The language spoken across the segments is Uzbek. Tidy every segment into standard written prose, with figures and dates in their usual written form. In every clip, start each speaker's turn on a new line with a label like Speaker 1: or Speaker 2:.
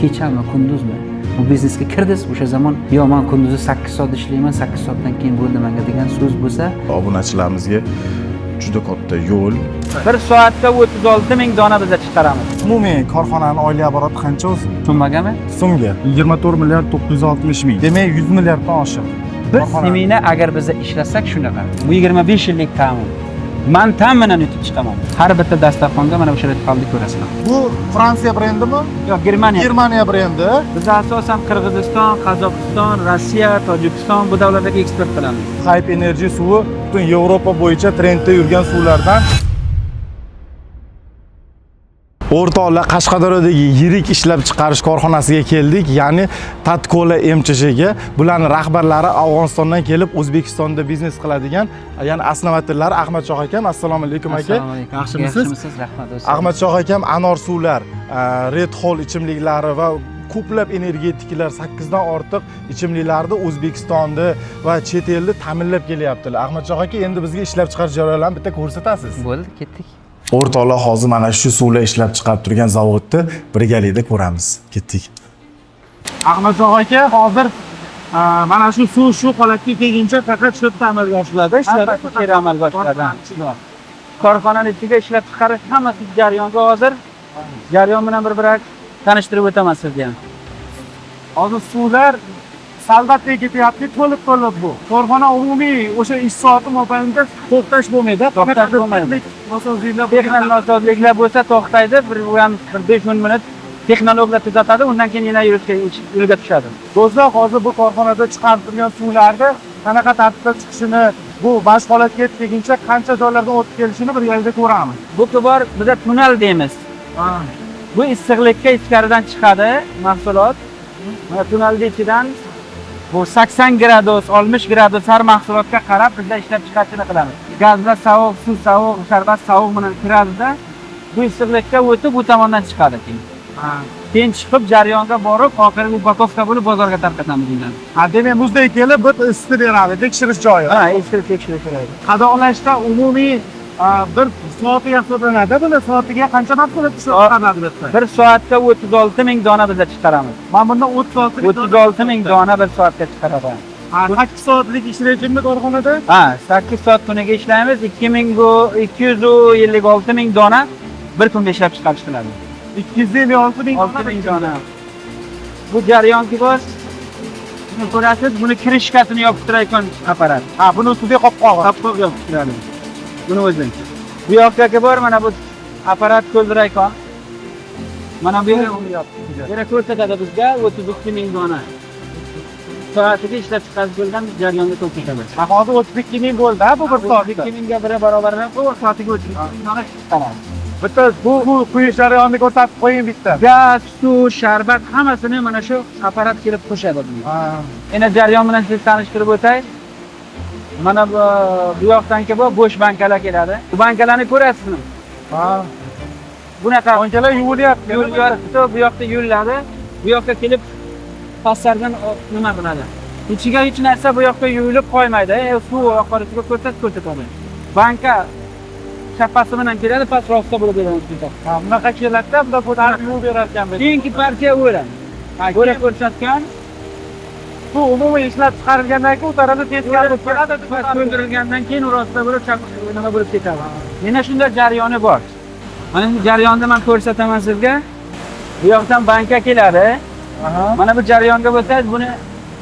Speaker 1: Kechami, kunduzmi? Bu biznesga kirdingiz, o'sha zamon yo men kunduzi 8 soat ishlayman, 8 soatdan keyin bo'ldi menga degan so'z bo'lsa,
Speaker 2: obunachilarimizga juda katta yo'l.
Speaker 1: 1 soatda 36 ming dona biza chiqaramiz.
Speaker 2: Umumiy korxonani oylik оборот i qancha o'zi?
Speaker 1: Tushunmagami?
Speaker 2: So'mga 24 milliard 960 ming. Demak 100 milliarddan oshiq.
Speaker 1: Bir semina agar biza ishlasak shunaqa. Bu 25 yillik ta'min. Man ta'minan yutib chiqaman. Har bitta dasturxonga mana o'sha Red Hallni ko'rasizlar.
Speaker 2: Bu Fransiya brendimi?
Speaker 1: Yo'q, Germaniya.
Speaker 2: Germaniya brendi.
Speaker 1: Biz asosan Qirg'iziston, Qozog'iston, Rossiya, Tojikiston bu davlatlarga eksport qilamiz.
Speaker 2: Hype Energy suvi butun Yevropa bo'yicha trendda yurgan suvlardan. O'rtoqlar, Qashqadaryodagi yirik ishlab chiqarish korxonasiga keldik, ya'ni Tatkola MCHga. Bularning rahbarlari Afg'onistondan kelib O'zbekistonda biznes qiladigan, ya'ni asnovatellari Ahmadshoh akam. Assalomu alaykum aka. Yaxshimisiz?
Speaker 1: Yaxshimisiz? Rahmat.
Speaker 2: Ahmadshoh akam anor suvlar, Red Hall ichimliklari va ko'plab energetiklar, 8 dan ortiq ichimliklarni O'zbekistonda va chet elda ta'minlab kelyaptilar. Ahmadshoh aka, endi bizga ishlab chiqarish jarayonlarini bitta ko'rsatasiz.
Speaker 1: Bo'ldi, ketdik.
Speaker 2: O'rtoqlar, hozir mana shu suvlar ishlab chiqarib turgan zavodni birgalikda ko'ramiz. Ketdik. Ahmadshoh aka, hozir mana shu suv shu holatga kelguncha faqat shu yerda amalga oshiriladi ishlar.
Speaker 1: Hammasi yerda amalga oshiriladi. Korxonaning ichiga ishlab chiqarish hammasi jarayonga hozir jarayon bilan bir-bir tanishtirib o'taman sizga ham.
Speaker 2: Hozir suvlar salbatga ketyapti, to'lib-to'lib bu. Korxona umumiy o'sha ish soati mobaynida to'xtash bo'lmaydi.
Speaker 1: To'xtash bo'lmaydi.
Speaker 2: Nosozliklar
Speaker 1: Texnik nosozliklar bo'lsa to'xtaydi, bir u ham bir 5-10 minut texnologlar tuzatadi, undan keyin yana yo'lga tushadi.
Speaker 2: Do'stlar, hozir bu korxonada chiqarib turgan suvlarni qanaqa tartibda chiqishini, bu bosh holatga yetib kelguncha qancha joylardan o'tib kelishini birgalikda ko'ramiz.
Speaker 1: Bu bor biza tunnel deymiz. Bu issiqlikka ichkaridan chiqadi mahsulot. Mana tunnelning ichidan bu 80 gradus, 60 gradus har mahsulotga qarab bizda ishlab chiqarishini qilamiz. Gazlar sovuq, suv sovuq, sharbat sovuq bilan kiradida bu issiqlikka o'tib bu tomondan chiqadi keyin. Keyin chiqib jarayonga borib, oxiri upakovka bo'lib bozorga tarqatamiz undan.
Speaker 2: Ha, demak muzdek kelib bir isitib beradi, tekshirish joyi.
Speaker 1: Ha, isitib tekshirish joyi.
Speaker 2: Qadoqlashda umumiy bir soatiga hisoblanadi. Buni soatiga qancha mahsulot ishlab chiqariladi bu yerda?
Speaker 1: Bir soatda 36 ming dona biza chiqaramiz.
Speaker 2: Mana bundan 36
Speaker 1: ming dona bir soatga chiqaradi.
Speaker 2: Ha, 8 soatlik ish rejimi korxonada?
Speaker 1: Ha, 8 soat kuniga ishlaymiz. 2256 ming dona bir kunda ishlab chiqarish qiladi.
Speaker 2: 256 ming
Speaker 1: dona. Bu jarayonki bor. Buni ko'rasiz, buni kirishkasini yopib turayotgan apparat.
Speaker 2: Ha, buni ustiga qopqog'i.
Speaker 1: Qopqoq yopib turadi. Buni o'zi. Bu yoqdagi bor, mana bu apparat ko'ldirayotgan. Mana bu yerga ko'rsatadi bizga 32 ming dona. Soatiga ishlab chiqarib bo'lgan jarayonda ko'rsatadi.
Speaker 2: Ha, hozir 32 ming bo'ldi, ha, bu bir soatda.
Speaker 1: 32 mingga biri barobar bu soatiga 32 ming dona chiqaradi.
Speaker 2: Bitta bu quyish jarayonini ko'rsatib qo'ying bitta.
Speaker 1: Gaz, suv, sharbat hammasini mana shu apparat kelib qo'shadi bunga. Endi jarayon bilan sizni tanishtirib o'tay. Mana bu yoqdan kelib bo'sh bankalar keladi. Bu bankalarni ko'rasizmi?
Speaker 2: Ha.
Speaker 1: Bunaqa
Speaker 2: bankalar yuvilyapti.
Speaker 1: Yuvilyapti, bu yoqda yuviladi. Bu yoqqa kelib pastlardan nima qiladi? Ichiga hech narsa bu yoqda yuvilib qo'ymaydi. Suv oqarisiga ko'rsatadi. Banka chapasi bilan keladi, past rostda bo'lib beradi.
Speaker 2: Ha, bunaqa keladida, bunda ko'tarib yuvib berar ekan.
Speaker 1: Keyingi partiya o'ran. O'ra ko'rsatgan.
Speaker 2: Bu umumiy ishlab chiqarilgandan keyin u tarafda teskari bo'lib keladi,
Speaker 1: to'ldirilgandan keyin u rostda bo'lib nima bo'lib ketadi. Mana shunday jarayoni bor. Mana shu jarayonni men ko'rsataman sizga. Bu yoqdan banka keladi. Mana bu jarayonga bo'lsangiz, buni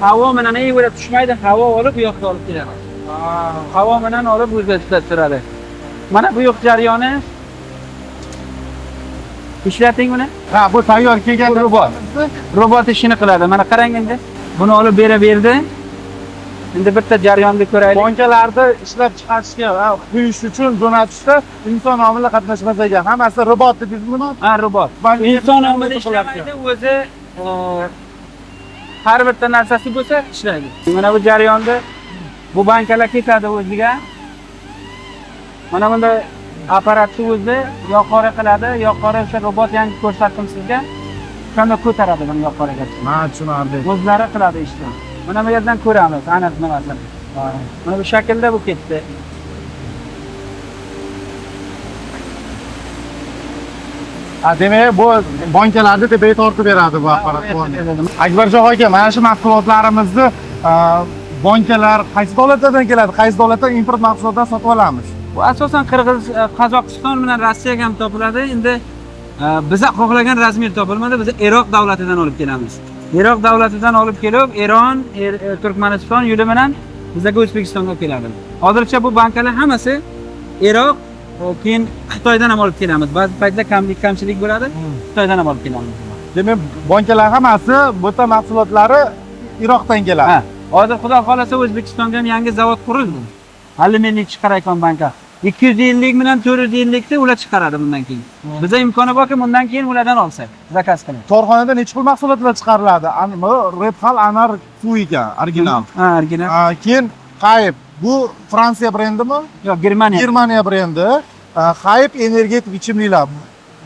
Speaker 1: havo bilan o'ra tushmaydi, havo olib bu yoqqa olib keladi. Havo bilan olib o'zgartirib turadi. Mana bu yoq jarayoni. Ishlating buni.
Speaker 2: Ha, bu tayyor kelgan
Speaker 1: robot. Robot ishini qiladi. Mana qarang endi. Buni olib beraverdi. Endi bitta jarayonni ko'raylik.
Speaker 2: Bankalarni ishlab chiqarishga, quyish uchun jo'natishda inson omili qatnashmas ekan. Hammasi robot dedingiz buni?
Speaker 1: Ha, robot. Inson omili ishlamaydi, o'zi har bitta narsasi bo'lsa ishlaydi. Mana bu jarayonda bu bankalar ketadi o'ziga. Mana bunday apparatni o'zi yuqori qiladi, yuqori o'sha robot yangi ko'rsatdim sizga. Shunda ko'taradi buni yuqoriga.
Speaker 2: Ha, tushunarli.
Speaker 1: O'zlari qiladi ishni. Mana bu yerdan ko'ramiz aniq nimasini. Mana bu shaklda bu ketdi.
Speaker 2: Demak, bu bankalarni tepaga tortib beradi bu apparat. Akbarjon aka, mana shu mahsulotlarimizni bankalar qaysi davlatlardan keladi? Qaysi davlatdan import mahsulotlar sotib olamiz?
Speaker 1: Bu asosan Qirg'iz, Qozog'iston bilan Rossiyaga ham topiladi. Endi biza xohlagan razmer topilmadi. Biz Iroq davlatidan olib kelamiz. Iroq davlatidan olib kelib, Eron, Turkmaniston yo'li bilan bizga O'zbekistonga keladi. Hozircha bu bankalar hammasi Iroq, keyin Xitoydan ham olib kelamiz. Ba'zi paytlar kamchilik bo'ladi, Xitoydan ham olib kelamiz.
Speaker 2: Demak, bankalar hammasi bu yerda mahsulotlari Iroqdan keladi.
Speaker 1: Ha, hozir Xudo xolasa O'zbekistonga ham yangi zavod qurildi. Alyuminiyni chiqarayotgan banka. 250 bilan 450 ni ular chiqaradi bundan keyin. Biza imkoni borki, bundan keyin ulardan olsak, zakaz qilib.
Speaker 2: Korxonada necha xil mahsulotlar chiqariladi? Red Hall anar suv ekan, original.
Speaker 1: Ha, original.
Speaker 2: Keyin Hype, bu Fransiya brendimi?
Speaker 1: Yo'q, Germaniya.
Speaker 2: Germaniya brendi. Hype energetik ichimliklar.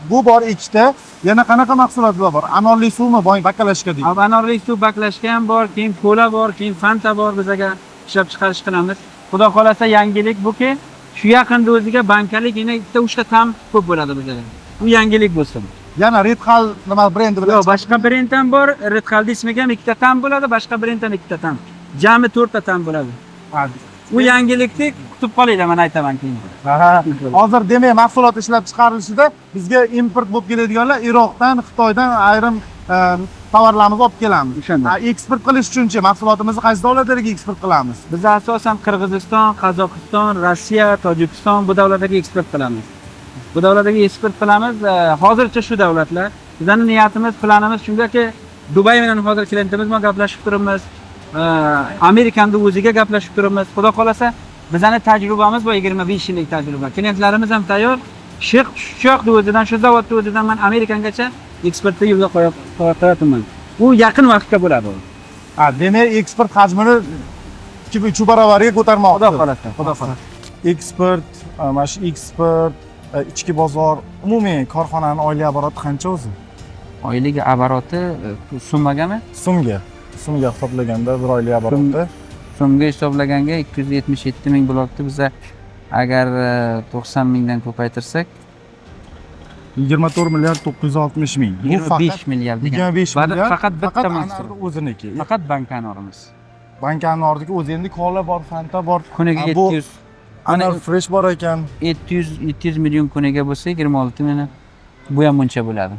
Speaker 2: Bu bor ikkita. Yana qanaqa mahsulotlar bor? Anorli suvmi? Boy bakalashka deydi.
Speaker 1: Anorli suv baklashka ham bor, keyin kola bor, keyin Fanta bor, bizaga ishlab chiqarish qilamiz. Xudo xolasa yangilik buki, shu yaqinda o'ziga bankalik yana ikkita uchta tam ko'p bo'ladi bizaga. Bu yangilik bo'lsin.
Speaker 2: Yana Red Hall nima brendi bilan?
Speaker 1: Yo'q, boshqa brend ham bor, Red Hall ismiga ham ikkita tam bo'ladi, boshqa brend ham ikkita tam. Jami 4 ta tam bo'ladi. Bu yangilikni kutib qolinglar, men aytaman keyin.
Speaker 2: Hozir demak mahsulot ishlab chiqarilishida bizga import bo'lib keladiganlar Iroqdan, Xitoydan ayrim tovarlarimizni olib kelamiz.
Speaker 1: O'shanda.
Speaker 2: Eksport qilish uchunchi mahsulotimizni qaysi davlatlarga eksport qilamiz?
Speaker 1: Biz asosan Qirg'iziston, Qozog'iston, Rossiya, Tojikiston bu davlatlarga eksport qilamiz. Bu davlatlarga eksport qilamiz. Hozircha shu davlatlar. Bizning niyatimiz, planimiz shundaki, Dubay bilan hozir klientimiz bilan gaplashib turibmiz. Amerikani o'ziga gaplashib turibmiz. Xudo xolasa bizning tajribamiz bu 25 yillik tajriba. Klientlarimiz ham tayyor. Shu o'zidan, shu zavodni o'zidan men Amerikangacha eksportni yo'lga qo'yapman. Bu yaqin vaqtda bo'ladi.
Speaker 2: Demak eksport hajmini 2-3 baravariga ko'tarmoqchi.
Speaker 1: Xudo xolasa, xudo xolasa.
Speaker 2: Eksport, mana shu eksport, ichki bozor, umumiy korxonaning oylik оборот i qancha o'zi?
Speaker 1: Oylik оборот i summagami?
Speaker 2: So'mga. So'mga hisoblaganda bir oylik оборот i.
Speaker 1: So'mga hisoblaganga 277 ming bo'libdi. Biza agar 90 mingdan ko'paytirsak
Speaker 2: 24 milliard 960 ming. Bu
Speaker 1: 25 milliard degan.
Speaker 2: 25 milliard.
Speaker 1: Faqat bitta
Speaker 2: mahsulot o'ziniki.
Speaker 1: Faqat banka anorimiz.
Speaker 2: Banka anorniki o'zi, endi kola bor, Fanta bor.
Speaker 1: Kuniga 700
Speaker 2: Anor fresh bor ekan.
Speaker 1: 700 million kuniga bo'lsa 26 million. Bu ham buncha bo'ladi.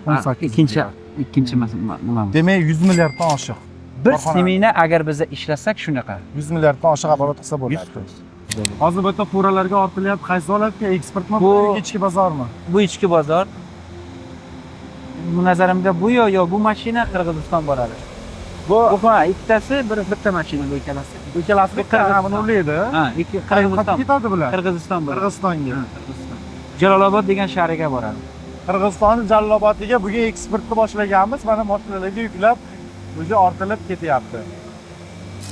Speaker 2: 18
Speaker 1: Ikkinchi nima?
Speaker 2: Demak 100 milliarddan oshiq.
Speaker 1: Bir semina agar biza ishlasak shunaqa.
Speaker 2: 100 milliarddan oshiq оборот qilsa bo'ladi. Hozir bu yerda furalarga ortilyapti. Qaysi davlatga eksportmi,
Speaker 1: Bu
Speaker 2: ichki bozormi?
Speaker 1: Bu ichki bozor. Bu nazarimda bu yo bu mashina Qirg'iziston boradi.
Speaker 2: Bu
Speaker 1: ha, ikkitasi bitta mashina bu ikkalasi.
Speaker 2: Bu ikkalasi bitta buni ulaydi.
Speaker 1: Ha, ikki Qirg'iziston.
Speaker 2: Ketadi bular.
Speaker 1: Qirg'iziston boradi.
Speaker 2: Qirg'izistonga.
Speaker 1: Qirg'iziston. Jalolobod degan shahriga boradi.
Speaker 2: Qirg'izistonning Jalolobodiga bugun eksportni boshlaganmiz. Mana mashinalarga yuklab, уже ortilib ketyapti.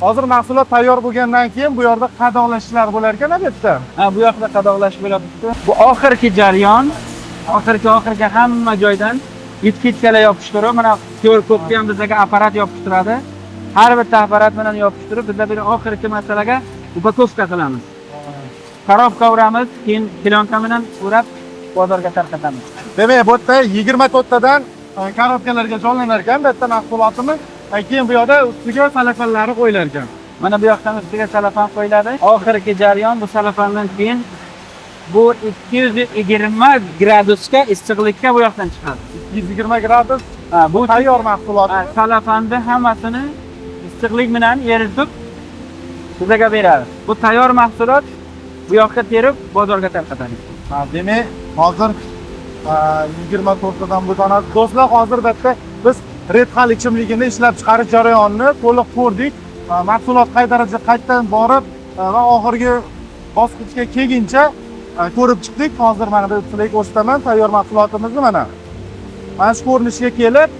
Speaker 2: Hozir mahsulot tayyor bo'lgandan keyin bu yerda qadoqlash ishlari bo'lar ekan albatta.
Speaker 1: Ha, bu yoqda qadoqlash bo'ladi. Bu oxirgi jarayon, oxirgi hamma joydan etiketkalar yopishtirib, mana QR kodni ham bizga apparat yopishtiradi. Har bitta apparat bilan yopishtirib, bizlar bir oxirgi masalaga упаковка qilamiz. Коробка uramiz, keyin plyonka bilan o'rab bozorga tarqatamiz.
Speaker 2: Demak, bu yerda 24 tadan korobkalarga joylanar ekan bu yerda mahsulotimiz. Keyin bu yoqda ustiga salafanlari qo'yilar ekan.
Speaker 1: Mana bu yoqdan ustiga salafan qo'yiladi. Oxirgi jarayon bu salafandan keyin bu 220 gradusga issiqlikka bu yoqdan chiqadi.
Speaker 2: 220 gradus.
Speaker 1: Ha, bu
Speaker 2: tayyor mahsulot.
Speaker 1: Salafanni hammasini issiqlik bilan eritib sizlarga beradi. Bu tayyor mahsulot bu yoqqa terib bozorga tarqatadi.
Speaker 2: Ha, demak, hozir 24 tadan bu donasi. Do'stlar, hozir bu yerda biz Red Hall ichimligini ishlab chiqarish jarayonini to'liq ko'rdik. Mahsulot qay daraja qayerdan borib va oxirgi bosqichga kelguncha ko'rib chiqdik. Hozir mana bu sizlarga ko'rsataman tayyor mahsulotimizni mana. Mana shu ko'rinishga kelib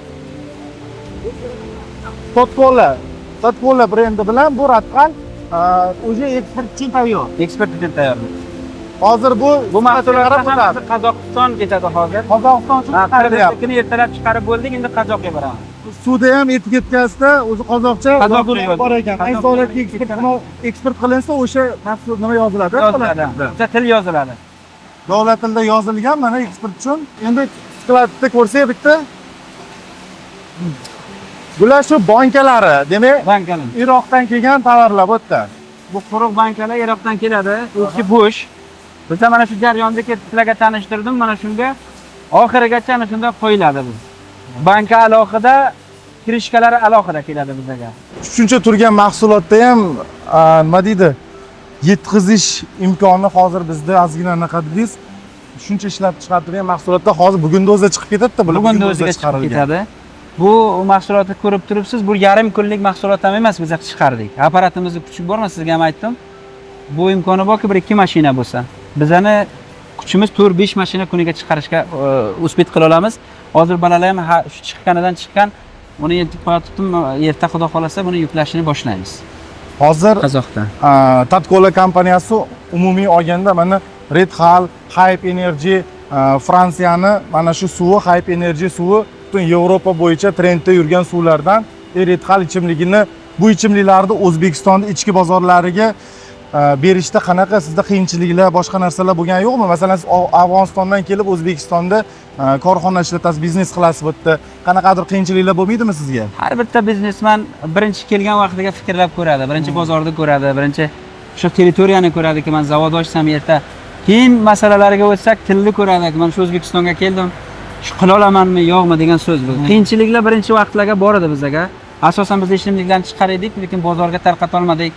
Speaker 2: Totkola brendi bilan bu Red Hall уже eksport uchun tayyor.
Speaker 1: Eksport uchun tayyor.
Speaker 2: Hozir bu
Speaker 1: mahsulotlar hammasi Qozog'iston ketadi hozir.
Speaker 2: Qozog'iston uchun chiqarilyapti.
Speaker 1: Qirg'iznikini ertalab chiqarib bo'ldik, endi Qozoqqa boramiz.
Speaker 2: Suvda ham etiketkasida o'zi qozoqcha
Speaker 1: Qozoq
Speaker 2: bor ekan. Qaysi davlatga eksport qilinsa o'sha mahsulot nima yoziladi?
Speaker 1: Yoziladi. O'sha til yoziladi.
Speaker 2: Davlat tilida yozilgan mana eksport uchun. Endi skladni ko'rsak bitta. Bular shu bankalari, demak,
Speaker 1: Bankalar.
Speaker 2: Iroqdan kelgan tovarlar bu yerda.
Speaker 1: Bu quruq bankalar Iroqdan keladi. Ichi bo'sh. Biza mana shu jarayonda ketib sizlarga tanishtirdim. Mana shunga oxirigacha ana shunda qo'yiladi bu. Banka alohida, krishkalari alohida keladi bizga.
Speaker 2: Shuncha turgan mahsulotda ham nima deydi, yetkazish imkoni hozir bizda ozgina anaqa dedingiz. Shuncha ishlab chiqarilgan mahsulotda hozir bugunni o'zida chiqib ketadida, bular
Speaker 1: Bugunni o'ziga chiqib
Speaker 2: chiqarilgan.
Speaker 1: ketadi. Bu mahsulotni ko'rib turibsiz, bu yarim kunlik mahsulot ham emas, biz chiqardik. Apparatimizni kuchi bormi, sizga ham aytdim. Bu imkoni borki, bir ikki mashina bo'lsa. Bizani kuchimiz 4-5 mashina kuniga chiqarishga успеть qila olamiz. Hozir bolalar ham shu chiqqanidan chiqqan, uni yetib qo'yatibdim, erta xudo xolasa buni yuklashini boshlaymiz.
Speaker 2: Hozir
Speaker 1: Qozoqdan.
Speaker 2: Tatkola kompaniyasi umumiy olganda mana Red Hal, Hype Energy, Fransiyani mana shu suvi, Hype Energy suvi butun Yevropa bo'yicha trendda yurgan suvlardan. Red Hal ichimligini, bu ichimliklarni O'zbekistonda ichki bozorlariga berishda qanaqa sizda qiyinchiliklar, boshqa narsalar bo'lgani yo'qmi? Masalan, siz Afg'onistondan kelib O'zbekistonda korxona ishlatasiz, biznes qilasiz bu yerda. Qanaqadir qiyinchiliklar bo'lmaydimi sizga?
Speaker 1: Har bitta biznesmen birinchi kelgan vaqtiga fikrlab ko'radi, birinchi bozorni ko'radi, birinchi o'sha territoriyani ko'radiki, man zavod ochsam erta. Keyin masalalariga o'tsak, tilni ko'radi, man shu O'zbekistonga keldim, shu qila olamanmi, yo'qmi degan so'z bu. Qiyinchiliklar birinchi vaqtlarga bor edi bizga. Asosan biz ichimliklarni chiqardik, lekin bozorga tarqata olmadik.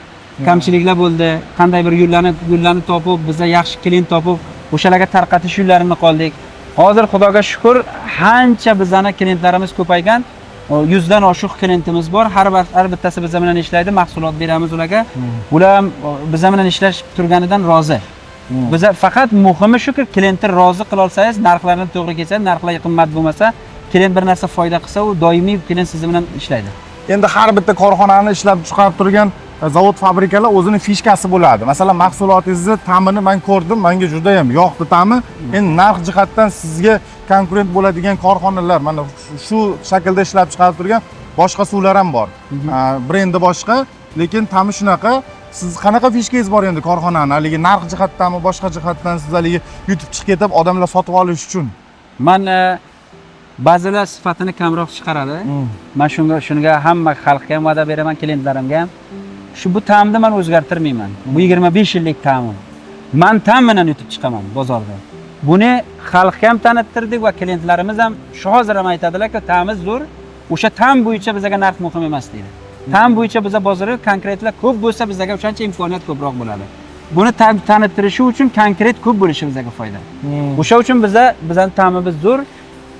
Speaker 1: Kamchiliklar bo'ldi. Qanday bir yo'llarni topib, biza yaxshi klient topib, o'shalarga tarqatish yo'llarini qoldik. Hozir Xudoga shukr, qancha bizani klientlarimiz ko'paygan. 100 dan oshiq klientimiz bor. Har bittasi biz bilan ishlaydi, mahsulot beramiz ularga. Ular ham biz bilan ishlash turganidan rozi. Biza faqat muhimi shuki, klientni rozi qila olsangiz, narxlarni to'g'ri kelsa, narxlar qimmat bo'lmasa, klient bir narsa foyda qilsa, u doimiy klient siz bilan ishlaydi.
Speaker 2: Endi har bitta korxonani ishlab chiqarib turgan zavod, fabrikalar o'zini fishkasi bo'ladi. Masalan, mahsulotingizni ta'mini men ko'rdim, menga juda ham yoqdi ta'mi. Endi narx jihatdan sizga konkurent bo'ladigan korxonalar mana shu shaklda ishlab chiqarib turgan boshqa suvlar ham bor. Brendi boshqa, lekin ta'mi shunaqa. Siz qanaqa fishkangiz bor endi korxonani? Haligi narx jihatdanmi, boshqa jihatdan siz haligi yutib chiqib ketib odamlar sotib olish uchun?
Speaker 1: Man ba'zilar sifatini kamroq chiqaradi. Man shunga hamma xalqqa ham va'da beraman, klientlarimga ham. Shu bu ta'mni man o'zgartirmayman. Bu 25 yillik ta'mim. Man ta'm bilan yutib chiqaman bozorda. Buni xalqqa ham tanittirdik va klientlarimiz ham shu hozir ham aytadilar-ki, ta'mi zo'r. O'sha ta'm bo'yicha bizga narx muhim emas deydi. Ta'm bo'yicha biza bozorda konkretlar ko'p bo'lsa, bizga o'shancha imkoniyat ko'proq bo'ladi. Buni tanittirishi uchun konkret ko'p bo'lishi bizga foyda. O'sha uchun bizning ta'mimiz zo'r.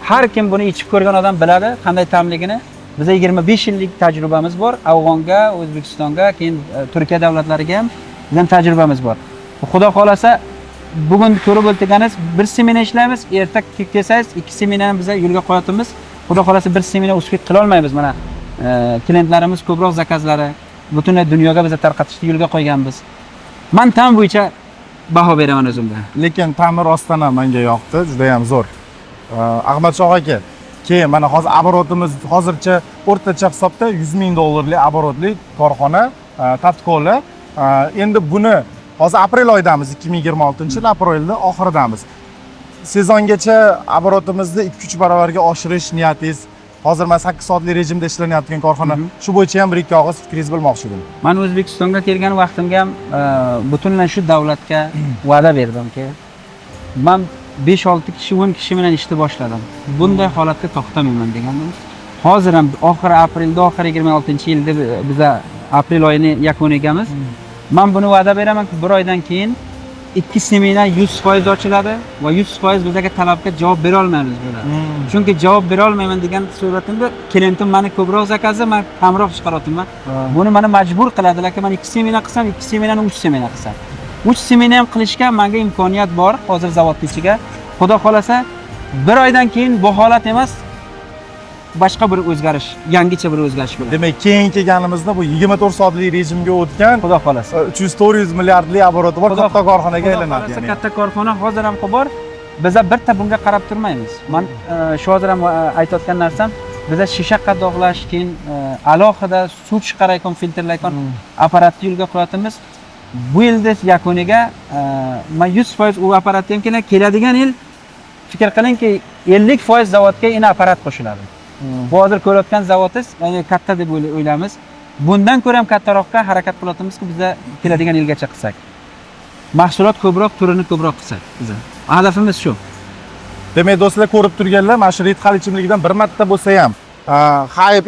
Speaker 1: Har kim buni ichib ko'rgan odam biladi qanday ta'mligini. Biza 25 yillik tajribamiz bor. Afg'onga, O'zbekistonga, keyin Turkiya davlatlariga ham bizning tajribamiz bor. Xudo xolasa bugun ko'rib o'tganingiz bir semina ishlaymiz, erta kelsangiz 2 seminani biza yo'lga qo'yatimiz. Xudo xolasa bir semina успеть qila olmaymiz mana. Klientlarimiz ko'proq zakazlari butunlay dunyoga biza tarqatishni yo'lga qo'yganmiz. Man ta'm bo'yicha baho beraman o'zimga.
Speaker 2: Lekin ta'mi rostdan ham menga yoqdi, juda ham zo'r. Ahmadshoh aka, keyin mana hozir оборот imiz hozircha o'rtacha hisobda 100 ming dollarlik оборот li korxona Tatkola. Endi buni hozir aprel oyidamiz, 2026 yil aprelda oxiridamiz. Sezongacha оборот imizni 2-3 barobarga oshirish niyatingiz. Hozir mana 8 soatlik rejimda ishlanayotgan korxona. Shu bo'yicha ham bir ikki og'iz fikringizni bilmoqchi edim.
Speaker 1: Man O'zbekistonga kelgan vaqtimga ham butunlay shu davlatga va'da berdimki, man 5-6 kishi, 10 kishi bilan ishni boshladim. Bunday holatga to'xtamayman degandim. Hozir ham oxiri aprelda, oxiri 26-yilda biza aprel oyini yakuniygamiz. Man buni va'da beramanki, bir oydan keyin 2 semina 100% ochiladi va 100% bizga talabga javob bera olmaymiz bular. Chunki javob bera olmayman degan suratimda klientim meni ko'proq zakazi, man kamroq chiqaryapman. Buni meni majbur qiladilarki, man 2 semina qilsam, 2 seminani 3 semina qilsam. 3 semina ham qilishga menga imkoniyat bor hozir zavodni ichiga. Xudo xolasa bir oydan keyin bu holat emas, boshqa bir o'zgarish, yangicha bir o'zgarish bo'ladi.
Speaker 2: Demak, keyin kelganimizda bu 24 soatlik rejimga o'tgan
Speaker 1: Xudo xolasa.
Speaker 2: 300-400 milliardlik оборот i bor katta korxonaga
Speaker 1: Xudo
Speaker 2: aylanadi.
Speaker 1: xolasa
Speaker 2: Ya'ni.
Speaker 1: Katta korxona hozir ham bor. Biza bitta bunga qarab turmaymiz. Man shu hozir ham aytayotgan narsam, biza shisha qadoqlash, keyin alohida suv chiqarayotgan, filtrlayotgan apparatni yo'lga qo'yapmiz. Bu yilni yakuniga man 100% u apparatni ham keladigan yil fikr qilingki, 50% zavodga yana apparat qo'shiladi. Bu hozir ko'rayotgan zavodimiz, ya'ni katta deb o'ylaymiz. Bundan ko'ra ham kattaroqqa harakat qilyapmizki, biza keladigan yilgacha qilsak. Mahsulot ko'proq, turini ko'proq qilsak biza. Hadafimiz shu.
Speaker 2: Demak, do'stlar, ko'rib turganlar, mana shu Red Hal ichimligidan bir marta bo'lsa ham, Hype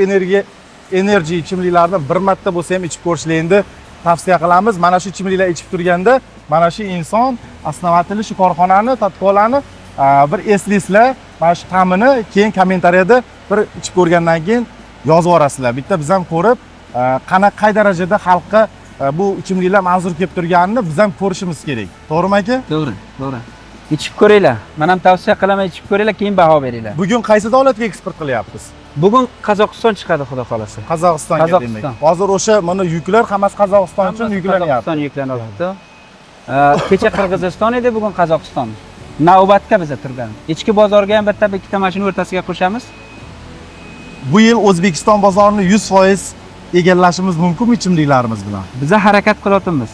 Speaker 2: Energy ichimliklaridan bir marta bo'lsa ham ichib ko'rishlikni tavsiya qilamiz. Mana shu ichimliklar ichib turganda, mana shu inson основатель i shu korxonani, Tatkolani bir eslaysizlar, mana shu ta'mini keyin kommentariyada bir ichib ko'rgandan keyin yozib yuborasizlar. Bitta biz ham ko'rib, qanaqa, qay darajada xalqqa bu ichimliklar manzur kelib turganini biz ham ko'rishimiz kerak. To'g'rimi, aka?
Speaker 1: To'g'ri, to'g'ri. Ichib ko'ringlar. Men ham tavsiya qilaman, ichib ko'ringlar, keyin baho beringlar.
Speaker 2: Bugun qaysi davlatga eksport qilyapmiz?
Speaker 1: Bugun Qozog'iston chiqadi, xudo xolasa.
Speaker 2: Qozog'istonga
Speaker 1: Qozog'iston.
Speaker 2: Demak. Hozir o'sha mana yuklar hammasi Qozog'iston uchun
Speaker 1: Hammasi
Speaker 2: yuklanyapti.
Speaker 1: Qozog'iston yuklanyapti. Kecha Qirg'iziston edi, bugun Qozog'iston. Navbatga biza turgan. Ichki bozorga ham bitta ikkita mashina o'rtasiga qo'shamiz.
Speaker 2: Bu yil O'zbekiston bozorini 100% egallashimiz mumkinmi ichimliklarimiz bilan?
Speaker 1: Biza harakat qilyapmiz.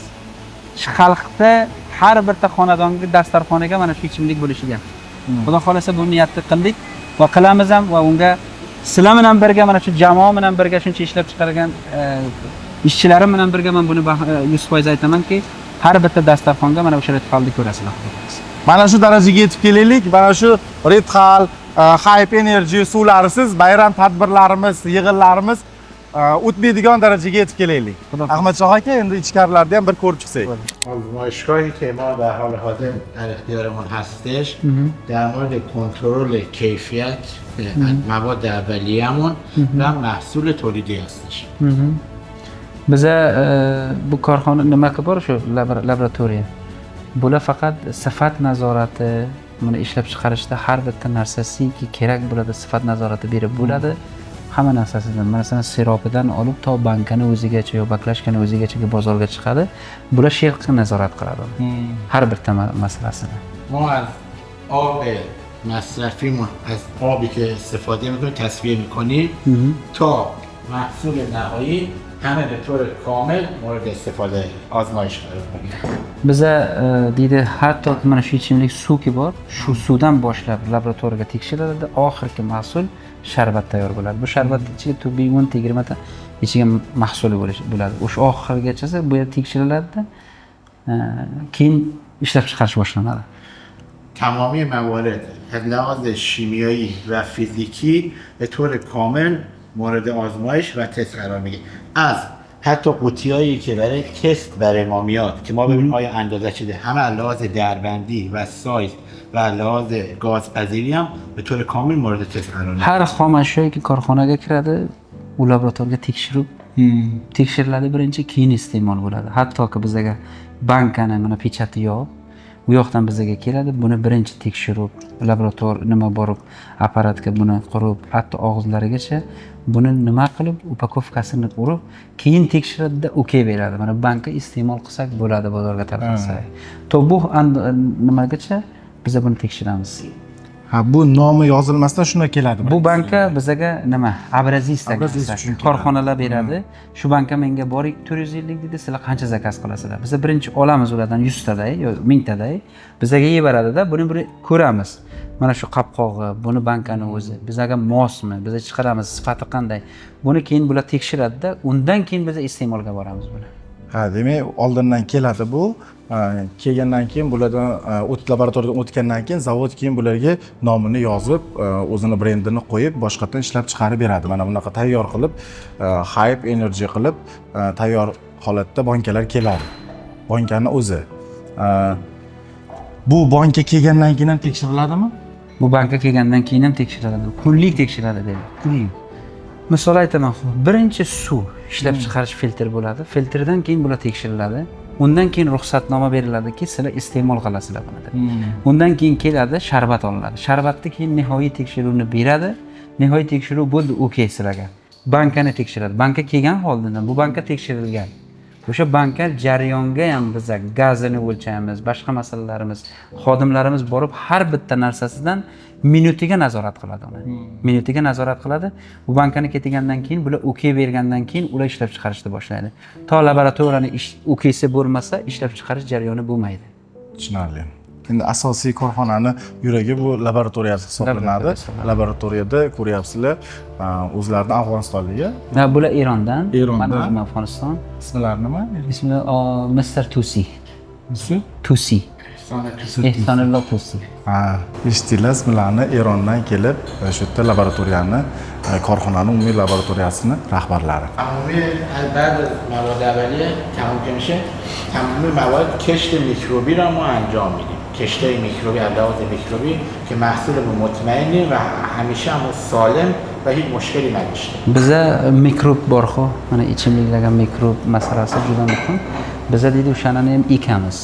Speaker 1: Xalqda har bitta xonadonga, dasturxonaga mana shu ichimlik bo'lishiga. Xudo xolasa, bu niyatni qildik va qilamiz ham va unga sizlar bilan birga, mana shu jamoa bilan birga, shuncha ishlab chiqargan ishchilarim bilan birga men buni 100% aytamanki, har bitta dasturxonga mana o'sha Red Halni ko'rasizlar, xudo xohlasa.
Speaker 2: Mana shu darajaga yetib kelaylik. Mana shu Red Hal, Hype Energy suvlarisiz bayram tadbirlarimiz, yig'inlarimiz o'tmaydigan darajaga yetib kelaylik.
Speaker 1: Xudo xohlasa.
Speaker 2: Ahmadshoh aka, endi ichkarilarda ham bir ko'rib chiqsak.
Speaker 3: آزمایشگاهی که ما در حال حاضر در اختیارمون هستش، در مورد کنترل کیفیت مواد اولیه‌مون و محصول تولیدی هستش.
Speaker 1: Biza bu korxona nima qilib bor, shu laboratoriya. Bular faqat sifat nazorati, buni ishlab chiqarishda har bitta narsasiki kerak bo'ladi, sifat nazorati berib bo'ladi. Hamma narsasidan, masalan, siropidan olib to bankani o'zigacha yo баклажка ni o'zigacha bozorga chiqadi. Bular shu yerga nazorat qiladi. Har bitta masalasini.
Speaker 3: ما از آب مصرفیمون، از آبی که استفاده میکنیم، تصفیه میکنیم، تا محصول نهایی، همه به طور کامل مورد استفاده آزمایش قرار میگیره.
Speaker 1: Biza deydi, hatto mana shu ichimlik suvki bor, shu suvdan boshlab laboratoriyaga tekshiriladi, oxirgi mahsul sharbat tayyor bo'ladi. Bu sharbatni ichiga tubbiy 10 ta, 20 ta ichiga mahsuli bo'ladi. O'sha oxirgachasi bu yerda tekshiriladida, keyin ishlab chiqarish boshlanadi.
Speaker 3: تمامی موارد از لحاظ شیمیایی و فیزیکی به طور کامل مورد آزمایش و تست قرار میگیره. از حتی قوطیایی که برای تست برای ما میاد که ما ببینیم آیا اندازه شده، همه از لحاظ دربندی و سایز و از لحاظ گازپذیری هم به طور کامل مورد تست قرار میگیره.
Speaker 1: Har xom ashyoki korxonaga kiradi, u laboratoriyaga tekshirib tekshiriladi birinchi, keyin iste'mol bo'ladi. Hattoki bizaga bankani mana pechati yo'q, u yoqdan bizaga keladi, buni birinchi tekshirib, laborator nima borib, apparatga buni qurib, hatto og'izlarigacha buni nima qilib, упаковка sini urib, keyin tekshiradida, okey beradi. Mana banka iste'mol qilsak bo'ladi, bozorga tarqatsak. To bu nimagacha biza buni tekshiramiz.
Speaker 2: Ha, bu nomi yozilmasdan shunda keladi.
Speaker 1: Bu banka bizaga nima, образец.
Speaker 2: Образец uchun keladi.
Speaker 1: Korxonalar beradi. Shu banka menga bor, 450 deydi, sizlar qancha заказ qilasizlar? Biza birinchi olamiz ulardan 100 taday yo 1000 taday, bizaga yuboradida, buni bir ko'ramiz. Mana shu qopqog'i, buni bankani o'zi bizaga mosmi, biza chiqaramiz, sifati qanday? Buni keyin bular tekshiradida, undan keyin biza iste'molga boramiz buni.
Speaker 2: Ha, demak, oldindan keladi bu. Ha, kelgandan keyin bulardan o't laboratoriyadan o'tgandan keyin zavod keyin bularga nomini yozib, o'zini brendini qo'yib, boshqatdan ishlab chiqarib beradi. Mana bunaqa tayyor qilib, Hype Energy qilib, tayyor holatda bankalar keladi. Bankani o'zi. Bu banka kelgandan keyin ham tekshiriladimi?
Speaker 1: Bu banka kelgandan keyin ham tekshiriladi, kunlik tekshiradi deydi, kunlik. Misol aytaman, birinchi suv ishlab chiqarish filtr bo'ladi, filtrdan keyin bular tekshiriladi, undan keyin ruxsatnoma beriladiki, sizlar iste'mol qilasizlar buni deb. Undan keyin keladi, sharbat olinadi, sharbatni keyin nihoyiy tekshiruvni beradi, nihoyiy tekshiruv bo'ldi, okey sizlarga. Bankani tekshiradi, banka kelgan holda bu banka tekshirilgan. O'sha banka jarayonga ham biza gazini o'lchaymiz, boshqa masalalarimiz, xodimlarimiz borib har bitta narsasidan minutiga nazorat qiladi uni. Minutiga nazorat qiladi. Bu bankani ketgandan keyin bular okey bergandan keyin ular ishlab chiqarishni boshlaydi. To laboratoriyani ish okeysi bo'lmasa, ishlab chiqarish jarayoni bo'lmaydi.
Speaker 2: Tushunarli. Endi asosiy korxonani yuragi bu laboratoriyasi hisoblanadi.
Speaker 1: Laboratoriya.
Speaker 2: Laboratoriyada ko'ryapsizlar, o'zlarini afg'onistonligi.
Speaker 1: Ha, bular Erondan.
Speaker 2: Erondan.
Speaker 1: Man o'zim Afg'oniston.
Speaker 2: Ismlari nima?
Speaker 1: Ismi Mr. Tusi.
Speaker 2: Ismi?
Speaker 1: Tusi. Ehsonullo Tusi.
Speaker 2: Ha, eshitdinglar, ismlarini. Erondan kelib, shu yerda laboratoriyani, korxonani umumiy laboratoriyasini rahbarlari.
Speaker 3: تمامی از بعد از مواد اولیه تموم که میشه، تمامی مواد کشت میکروبی را ما انجام میدیم. کشتای میکروبی از لحاظ میکروبی که محصولمون مطمئنیم و همیشه هم سالم و هیچ مشکلی نداشته.
Speaker 1: Biza mikrob borku, mana ichimliklarga mikrob masalasi juda muhim. Biza deydi o'shani ham ekamiz.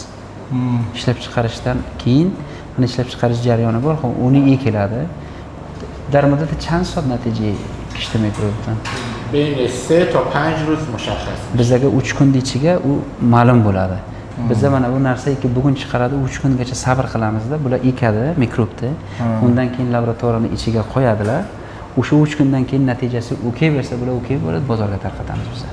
Speaker 1: Ishlab chiqarishdan keyin mana ishlab chiqarish jarayoni bor, uni ekiladi. در مدت چند ساعت نتیجه کشت mikrobdan?
Speaker 3: بین 3 تا 5 روز مشخص.
Speaker 1: Bizlarga 3 kun ichiga u ma'lum bo'ladi. Biza mana bu narsaki bugun chiqaradi, 3 kungacha sabr qilamizda, bular ekadi mikrobni. Undan keyin laboratoriyani ichiga qo'yadilar. O'sha 3 kundan keyin natijasi okey bersa, bular okey bo'ladi, bozorga tarqatamiz biza.